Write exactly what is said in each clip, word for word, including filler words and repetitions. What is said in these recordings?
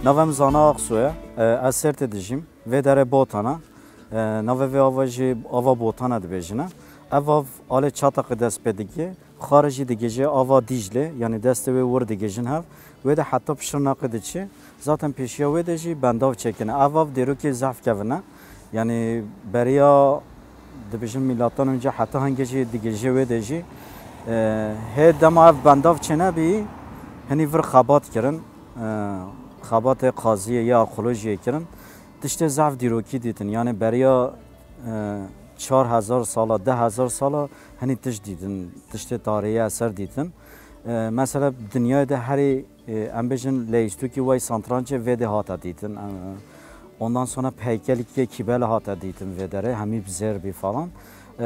Navê min Zana Aksoy e. E, ez Sêrtê dijîm. Vê derê Botan e. E, navê vê ava jî ava Botan e dibêjin e. Ev av alê Çataqê dest pê dike. Xarê jî digihîje ava Dîclê, yanî destê wê wir digihîjin hev. Wê de heta bi Şirnexê diçe. Zaten pêşiya wê de jî bendav çêkine. Ev av dîrokî zehf kevin e. Yanî beriya dibêjin mîlattan önce heta hingê jî digihîje wê de jî, e, hê dema ev bendav çênebî, hinî vir xebat kirin. E, xebatê qaziyê ya arxeolojiyê kirin. Tiştê zehf dîrokî dîtin. Yanî beriya, e, çar hezar sala, deh hezar sala hinî tişt dîtin. Tiştê tarihî eser dîtin. E, mesela dinyayê de herî, e, em bêjin leyîstokî way santrancê vê de hate dîtin. E, ondan sonra peykelî kê kîbele hate dîtin vê derê. Hemî bi zêr bî falan. E,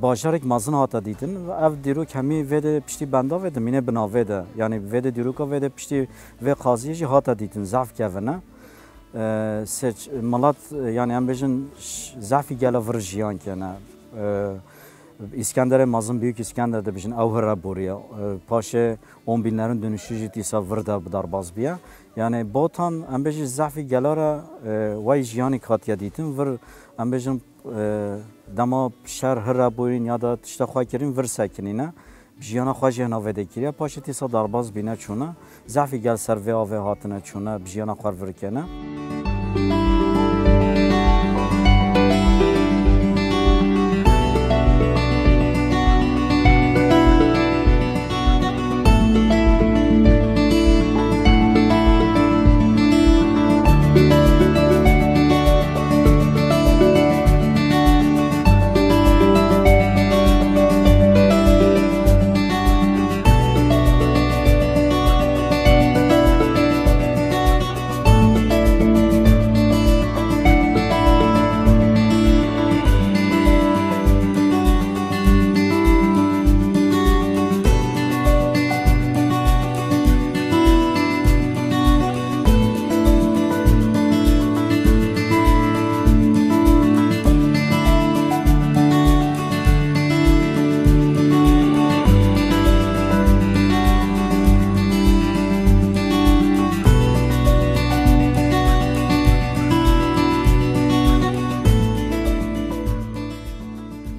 bajarek mezin hate dîtin. Ev dîrok hemî vê de piştî bendavê dimîne binavê de. Yanî vê de dîroka vê de piştî vê qaziyê jî hate dîtin. Zehf kevin e. E, seç, milet, e, yanî em bêjin ş-, zehfî gela vir jiyan kene. E, Îskenderê mezin, Büyük İskender dibêjin, ew hire boriye. E, paşê on binlerin dönüşü jî dîsa vir de bi derbas biye. Yanî Botan, em bêjin zehfî gela re, e, way jiyanî hatiye dîtin. Vir, em bêjin, e, dema şer hire borîn ya da tişta xwe kirîn, vir sekinîne. Bi jiyana xwe jî hina vê de kiriye. Paşê dîsa derbas bîne çûne. Zehfî gel ser vê avê hatine çûne, bi jiyana xwe vir kene.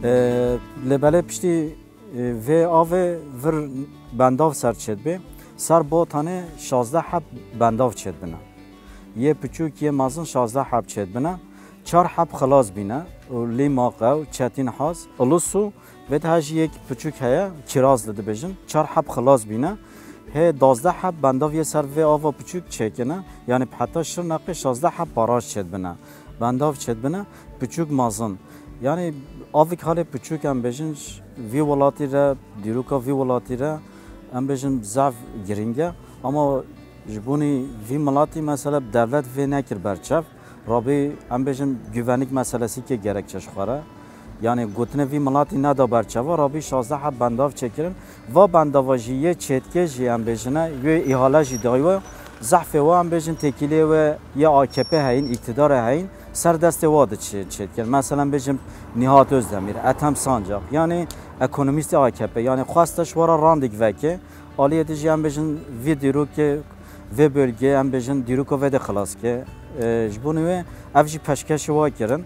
Ee, lê belê piştî, e, vê avê vir bendav ser çêdibe. Ser Botanê şazdeh heb bendav çêdibine. Yê piçûk, yê mezin şazdeh heb çêdibine. Çar heb xilas bîne û Lîmaqew, Çetînhaz, Ilusû, vê de jî yek piçûk heye, Kirazli dibêjin. Çar heb xilas bîne. Hê dazdeh heb bendav yê ser vê ava piçûk çêkine. Yanî heta Şirnexê şazdeh heb baraj çêdibine. Bendav çêdibine, piçûk mezin. Yanî avik halê piçûk em bêjin ş-, vî welatî re, dîroka vî welatî re em bêjin zaf girîng e. Ama ji bonî vî milatî mesela dewlet vê nekir berçav. Rabî em bêjin güvenlik meselesî ke gerekçe ji xwe re. Yanî gotinê vî milatî neda berçava, rabî şazdeh heb bendav çêkirin. Va bendava jî yê çêdikê jî em bêjine, yê îhale jî dayiwe, zehfê wa em bêjin têkiliyê we yê A K P heyîn, îktidara heyîn, ser destê wa de çê-, çêdikin. Mesela em bêjin Nihat Özdemir, Ethem Sancak, yanî ekonomîstê A K P, yanî xweste ji we re randek veke, aliyê de jî em bêjin vî dîrokê, vê bölgeyê em bêjin dîroka vê de xilas ke. E, ji bo wê ev jî peşkeşê wa kirin.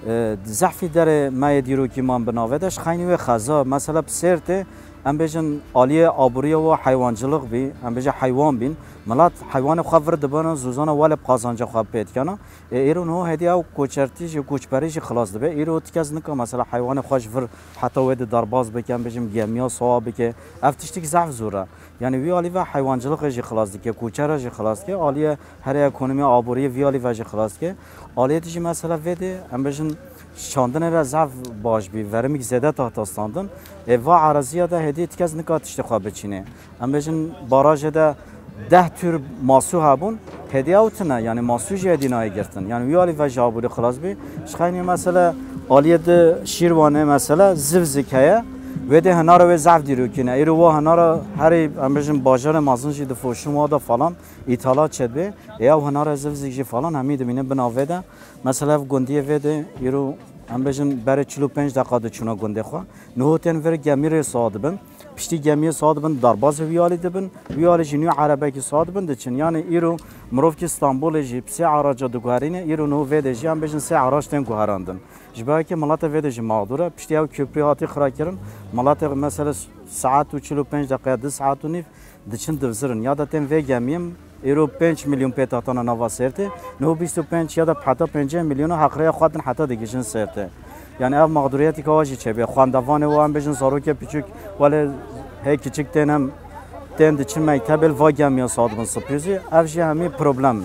E, zehfî derê me yê dîrokî man bi navê de, ji xeynî wê xeza. Mesela bi Sêrtê, em bêjin aliyê aboriya wa heywanciliq bî, em bêjin heywan bîn. Milet heywanê xwe vir dibana, zûzana welê bi qazanca xwe pê dikena. E, îro niho hêdî ew koçertî jî, koçberî jî xilas dibe. Îro ti kes nika mesela heywanê xwe ji vir heta wê de derbas bike, em bêjin gemiya sawa bike. Ev tiştik zehf zor e. Yanî wî alî ve heywanciliqê jî xilas dike, koçera jî xilas dike, aliyê herê ekonomiya aboriyê vî alî ve jî xilas dike. Aliyê dijî mesela vê de, em bêjin, şandinê re zaf baş bî, verimîk zêde tahta standin. Ê va eraziya de hêdî ti kes nika tiştê xwe biçînê. Em bêjin barajê de deh tür masû hebûn, hêdî ew tune, yanî masû jî hêdî nayê girtin. Yanî wî alî ve ji aborî xilas bî. Ji xeynî mesela aliyê di Şîrwanê mesela zivzik heye, wê dê hinara wê zaf dîrokî ne. Îro wa hinara herî, em bêjin, bajarê mezin jî difoşin wa de falan îthalat çêdibe. Ê ew hinara zivzik jî falan hemî dimîne bin avê de. Mesela ev gundiyê vê de îro, em bêjin, berê çil û pênc deqa diçûna gundê xwe. Niho tên vir gemî rê sawa dibin. Piştî gemiyê sawa dibin, darbazê wî alî dibin. Wî alî jî nû erebekî sawa dibin diçin. Yanî îro Mirov ki Stenbolê jî bi sê araca diguherîne, îro niho vê de jî em bêjin sê arac tên guherandin. Ji ber wekî miletê vê de jî mexdûr e. Piştî ew köprü hatî xirakirin, miletê mesela saet û çil û pênc deqe, du saet û nîv diçin divzirin. Ya da tên vê gemiyê îro pênc milyon pêtatana nava Sêrtê, niho bîst û pênc ya da heta pêncî milyona heqreya xwe din heta digihîjin Sêrtê. Yani ev mexduriyetî ka wa jî çêbê. Xwendevanê wa em bêjin zarokê piçûk, welê hê kiçik tên em tên diçin mektebê li va gemiya sat bin sipî jî. Ev jî hemî problem.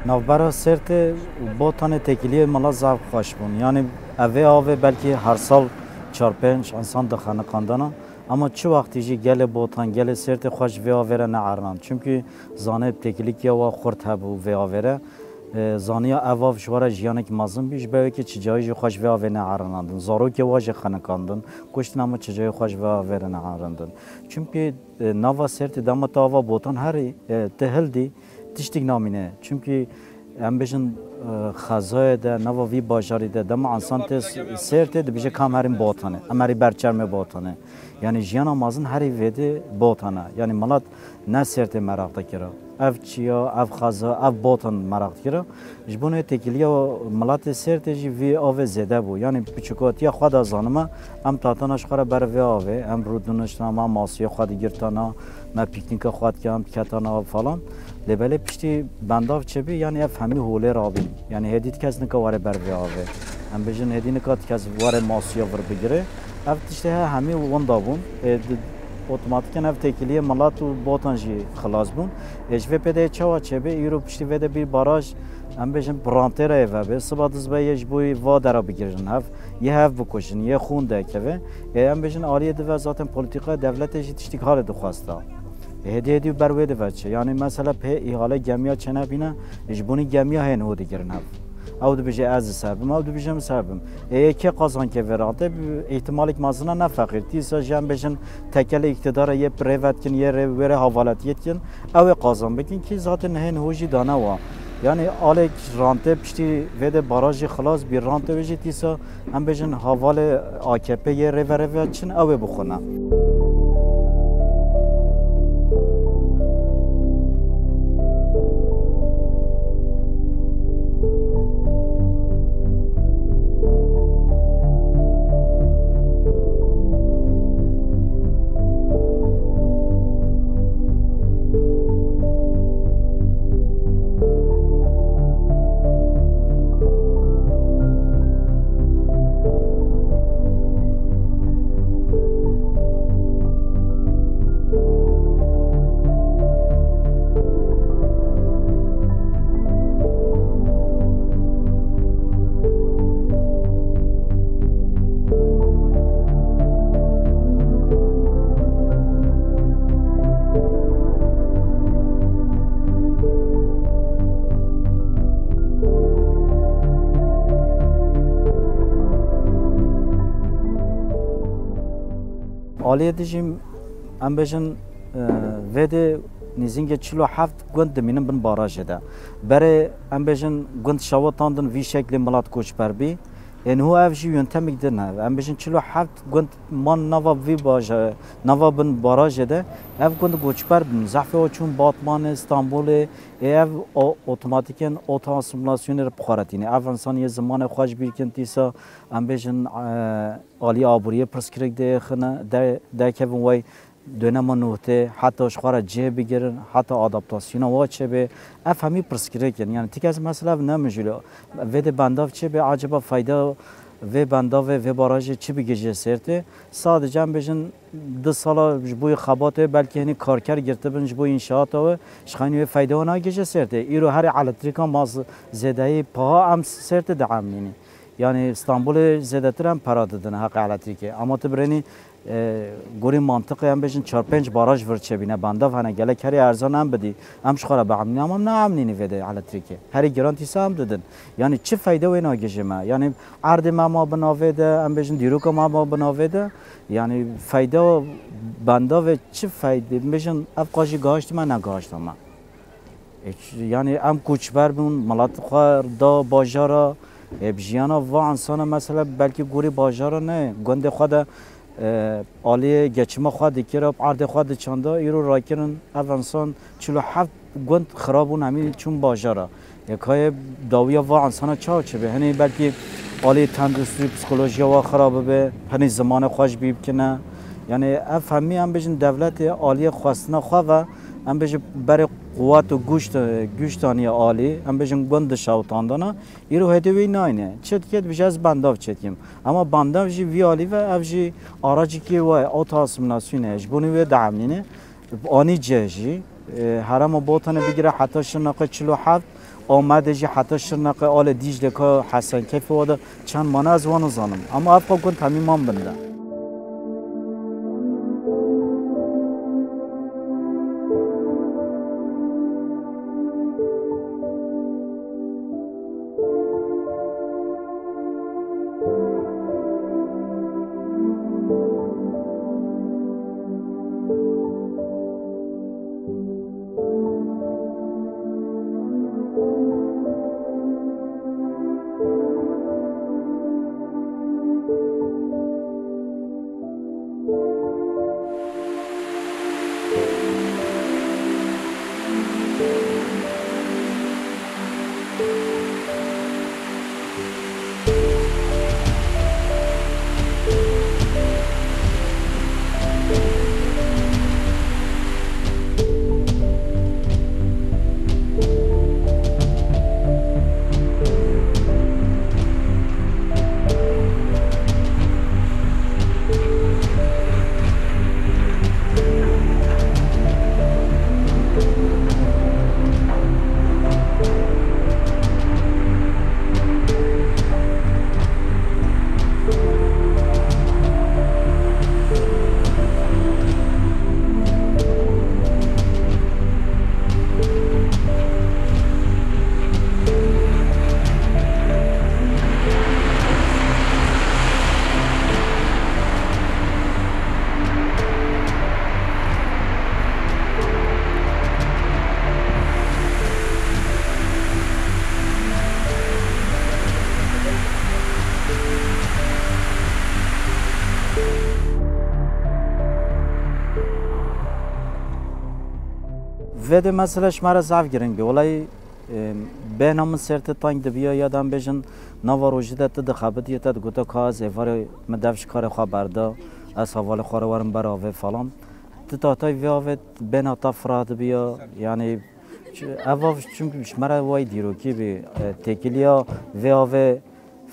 Navbera Sêrtê û Botanê têkiliyê mala zaf xweş bûn. Yanî ev vê avê belkî her sal çar pênc însan dixeniqandana. Ama çi wextî jî gelê Botan, gelê Sêrtê xwe ji vê avê re neerinand. Çimkî zanê têkilikiya wa xurt hebû vê avê re. E, zaniya ev av ji we re jiyanek mezin bî, ji ber wekî çi cayî jî xwe ji vê avê neerinandin. Zarokê wa jî xeniqandin, kuştin ama çi cayî xwe ji vê avê re neerindin. Çimkî, e, nava Sêrtê dema tu ava Botan herî, e, tu hildî, tiştik namîne. Çimkî em bêjin, e, xezayê de, nava vî bajarî de, dema însan tê Sêrtê dibêje ka em herîn Botanê, em herî ber çermê Botanê. Yani jiyana mezin herî vêdê Botan e. Yani milet ne Sêrtê meraq dikira. Ev çiya, ev xeza, ev Botan meraq dikira. Ji bo nê têkiliya miletê Sêrtê jî vî avê zêde bû. Yani piçûkatiya xwe de zanime, em tatana ji xwe re ber vê avê, em rûdiniştana, me masiya xwe digirtana, me pîknîka xwe dikirin, em diketana falan. Lê belê piştî bendav çêbî, yani ev hemî holê rabîn. Yani hêdî ti kes nika were ber vê avê. Em bêjin hêdî nika ti kes were masiya vir bigire. Ev tiştê he hemî winda bûn. Ê, di, otomatîken ev têkiliyê milet û Botan jî xilas bûn. Ê, ji vê pê de yê çawa çêbê? Îro piştî vê de bî baraj, em bêjin bi rantê re yê vebe. Siba diz be yê ji bo yê va dera bigirin hev. Yê hev bikujin, yê xûn derkeve. Ê, em bêjin aliyê dive zaten polîtîkaya devletê jî tiştîk halê dixwesta. Hêdî hêdî ber wê dive çi? Yanî mesela pê îhale gemiya çênebîne, ji bonî gemiya hê niho digirin hev. Ew dibêje ez li ser bim, ew dibêje min ser bim. Ê yê kê qazanke vê rantê? Îhtimalek mezin e ne feqîr. Dîsa jî em bêjin tekelê îktidara yê rêve dikin, yê rê, wê rê havaletiyê dikin. Ew ê qazan bikin kî zaten hê niho jî dane wa. Yanî alek rantê piştî vê de barajî xilas bî, rantê wê jî dîsa em bêjin havalê A K P yê rêve rêve çin, ew ê bixwine. Aliyê dijî em bêjin, e, vê de nêzîngê çil û heft gund dimînin bin barajê de. Berê em bêjin gund şewitandin vî şeklê milat koçber bî. Ê niho ev jî yöntemik din e. Em bêjin çil û heft gund man nava vî baje, nava bin barajê de. Ev gund koçber bin. Zehfê o çûn Batmanê, Stenbolê. Ê ev o, otomatîken ota asîmîlasyonê re bi xwe re tîne. Ev însan yê zimanê xwe ji bîr kin dîsa em bêjin, e, alî aboriyê pirsgirêk dêxine, de, dekevin wey dönema nûhtê, heta ji xwe re cih bigirin, heta adaptasyona wa çêbe. Ev hemî pirsgirêk in. Yani ti kes mesela ev ne mijûl e. Vê de bendav çêbe, acaba fayda vê bendavê, vê barajê çi bigihîje Sêrtê? Sadece em bêjin du sala ji bo xebatê belkî hinî karker girtibin ji bo înşaata we, ji xeynî wê fayda we nagihîje Sêrtê. Îro herê elektrîka ma z-, zêdeyî paha em Sêrtê diemnînî. Yani Stenbolê zêdetir em para didin heqê elektrîkê. Ama tu birênî E, gorî mantiqê em bêjin çar pênc baraj vir çêbîne, bandav hene, gelek herî erzan em bidî, em ji xwe re biemnîne, ama em naemnînî vê de elektrîkê. Herî giran tîsa em didin. Yanî çi feyde wê nagihîje me? Yanî erdê me ma bi navê de, em bêjin dîroka me ma bi navê de. Yanî feyda bandavê çi feyde? Em bêjin ev qajî gahiştî me, negahişta me. E, ç-, yanî em koçber bûn, milet xwe da bajara, e, bi jiyana va insana mesela belkî gorî bajara ne, gundê xwe de, e, aliyê geçima xwe dikira, erdê xwe diçanda, îro rakirin ev insan çil û heft gund xirab bûn, hemî çûn bajara. E, kayê dawiya va insana çawa çi be? Hinî belkî aliyê tenduristî, psîkolojiya wa xirab bibe, hinî zimanê xwe ji bîr bikine. Yanî ev hemî em bêjin dewletê aliyê xwestina xwe ve, em bêjin berê quwet û guş, guş daniye alî, em bêjin gund dişewitandana, îro hêdî wî nayne. Çi dike dibêje ez bandav çêdikim. Ema bandav jî vî alî ve ev jî aracekî wê ota asîmîlasyonê ye. Ji bo wê diemnîne. Anî cih jî, e, herêma Botanê bigire heta Şirnexê çil û heft, Amedê jî heta Şirnexê alê Dîcle ka Hesenkeyfê wa de çend mane ez wa nizanim. Ema ev xwe gund hemî man bin de. Vê de mesela ji me re zaf giring bî. Welay, e, bêhna min Sêrtê teng dibiya ya da em bêjin nava rojê de tu dixebitiye, te digota ka ez êvarê min dev ji karê xwe berda, ez hevalê xwe re werim ber avê falan. Tu tatay vê avê bêhna te fira dibiya, yanî Çi-, ev av çimkî ji me re way dîrokî bî. E, têkiliya vê avê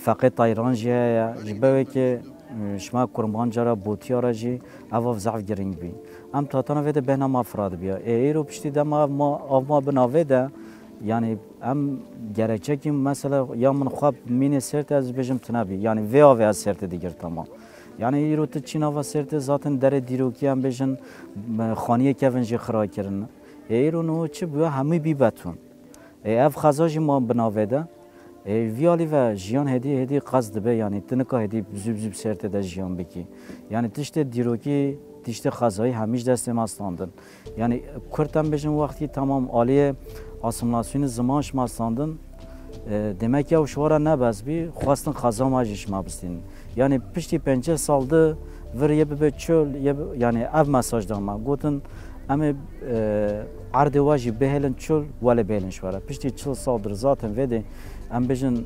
Feqê Tayran jî heye. Ji ber wê ke, e, ji me kurmanca re, botiya re jî ev av zehf giring bî. Em tatana vê de bêhna ma fira dibiya. Ê, îro piştî dema ev ma, av ma bi navê de, yanî em gerekçekî mesela ya min xwe mînê Sêrtê ez bêjim tune bî. Yanî vê avê ez Sêrtê digirtama. Yanî îro tu çî nava Sêrtê zaten derê dîrokî em bêjin, e, xaniyê kevin jî xira kirin. Ê, îro niho çi bûye? Hemî bî beton. Ê, ev xeza jî ma bi navê de. Ê, vî alî ve jiyan hêdî, hêdî qez dibe, yanî tu nika hêdî zû bi zû bi Sêrtê de jiyan bikî. Yanî tiştê dîrokî, tiştê xezayî hemî ji destê me standin. Yanî kurt em bêjin wextî temam aliyê asîmîlasyonê ziman ji me standin. E, demek ya ew ji we re nebez bî, xwestin xeza me jî ji me bistînin. Yanî piştî pêncî sal di vir yê bibe çol, yê bi-, yanî ev mesaj da me. Gotin, em ê, e, erdê we jî bihêlin çol, welê bihêlin ji we re. Piştî çil sal dir zaten vê de em bêjin, e,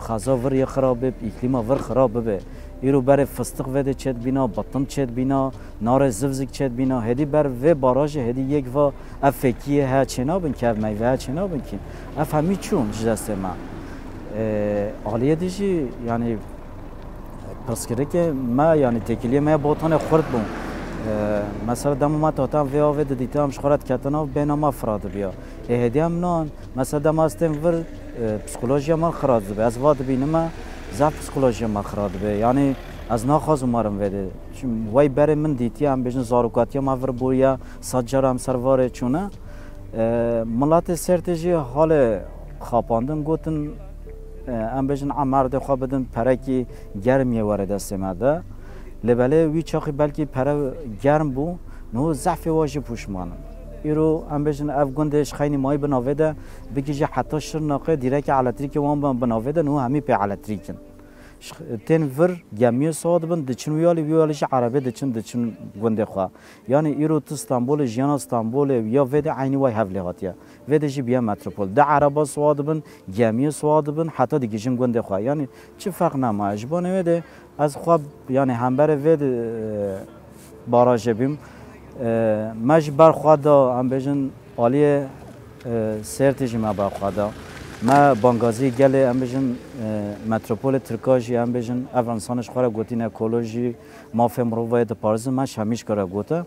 xeza vir yê xirab bib, îklîma vir xirab bibe. Îro berê fistiq vê de çêdibîna, bitim çêdibîna, narê zivzik çêdibîna. Hêdî ber vê barajê hêdî yek va ev fêkiyê he çênabin ki, ev meyve he çênabin ki. Ev hemî çûn ji destê me. E, aliyê dî jî, yanî, pirsgirêkê me, yanî têkiliyê me ya Botanê xurt bû. E, mesela dema me tatan vê avê didîtin, em ji xwe re diketin av, bêhna me fira dibiya. Ê hêdî em nan, mesela dema ez tên vir, e, psîkolojiya me xira dibe. Ez va dibînime, zaf psîkolojiya me xira dibe. Yanî Ez naxwazim werim vê de. Çim wey berê min dîtiye, em bêjin zarokatiya me vir bûye, sed cara em ser varê çûne. E, miletê Sêrtê jî halê xapandin, gotin, e, em bêjin em erdê xwe bidin perekî germ yê were destê me de. Lê belê wî çaxî belkî pere germ bû, niho zehfê wa jî pûşman in. Îro em bêjin ev gundê ji xeynî mayî bi navê de bigihîje heta Şirnexê, dîrekê elektrîkê wan bi navê de niho hemî pê elektrîk in. Ş-, tên vir gemiyê siwa dibin, diçin wî alî, wî alî jî erebê diçin, diçin gundê xwe. Yanî îro tu Stenbolê, jiyana Stenbolê ya vê de eynî way hevlê hatiye. Vê de jî biye metropol. De ereba siwa dibin, gemiyê siwa dibin, heta digihîjin gundê xwe. Yanî çi ferq nema. Ji bo newê de ez xwe, yanî hemberê vê de, e, barajê bîm. E, me ji ber xwe da, em bêjin, aliyê, e, Sêrtê jî me ber xwe da. Me bangazî gelê, em bêjin, e, metropolê Tirka jî, em bêjin, ev însanê ji xwe re gotîne ekolojî, mafê mirovayê diparêzin, me ji hemî ji xwe re gote.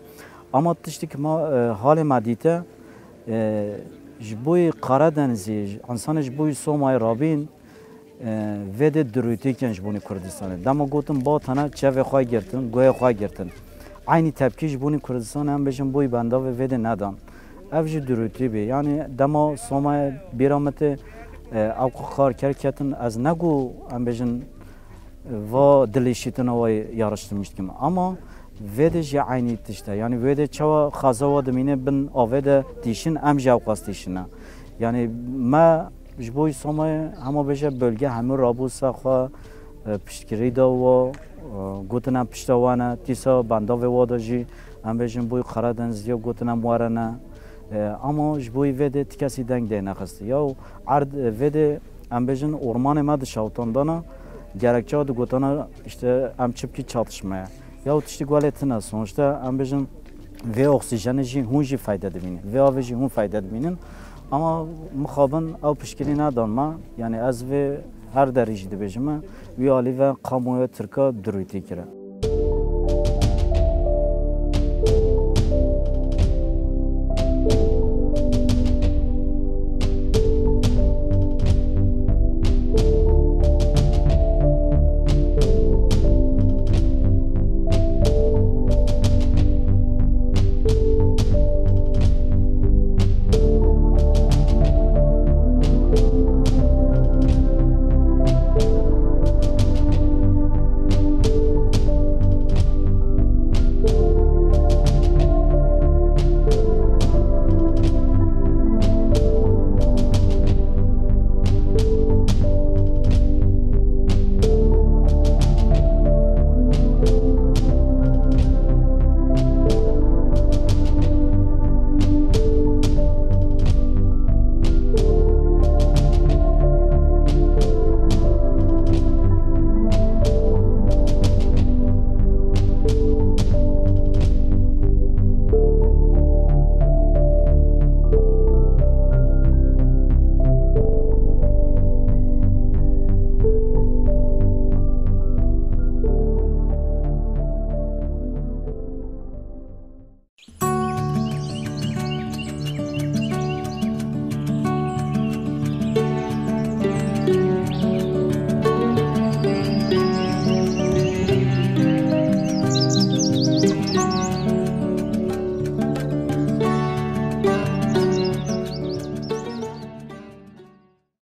Ama tiştê ku ma, e, halê me dîte, e, ji bo yê Karadenizê, însanê ji bo yê Somayê rabîn, e, vê de dirûtî kin ji bonî Kurdistanê. Dema gotin ba tene çevê xwe girtin, guhê xwe girtin. Eynî tepkî ji bonî Kurdistanê, em bêjin bo yê bendavê vê de nedan. Ev jî dirûtî bî. Yanî dema Somayê bîra min tê, e, ew ku karker ketin, ez ne ku em bêjin va dilîşîtina wa yarıştırmış dikim. Ama vê de jî eynî tişt e. Yanî vê de çawa xaza wa dimîne bin avê de tîşin, em jî ewqas tîşine. Yanî me ji bo Somayê hema bêje bölge hemû rabû ser xwe, e, piştgirî da wa, e, gotin em pişta wan e, dîsa bendavê wa de jî em bêjin bo Karadeniz ya gotin em were ne. E, ama ji bo vê de ti kesî deng dê nexist. Ya erd, e, vê de em bêjin ormanê me dişewitandana, gerekçe digotana işte em çi bikî çatışmaya. Ya tiştî guelê tine sonuçta em bêjin vê oksîjenê jî hûn jî fayde dibînin. Vê avê jî hûn fayde dibînin. Ama mixabin ew piştgirî nedan me. Yanî ez vê her derî jî dibêjim me. Wî alî ve kamuoya Tirka dirûtî kire.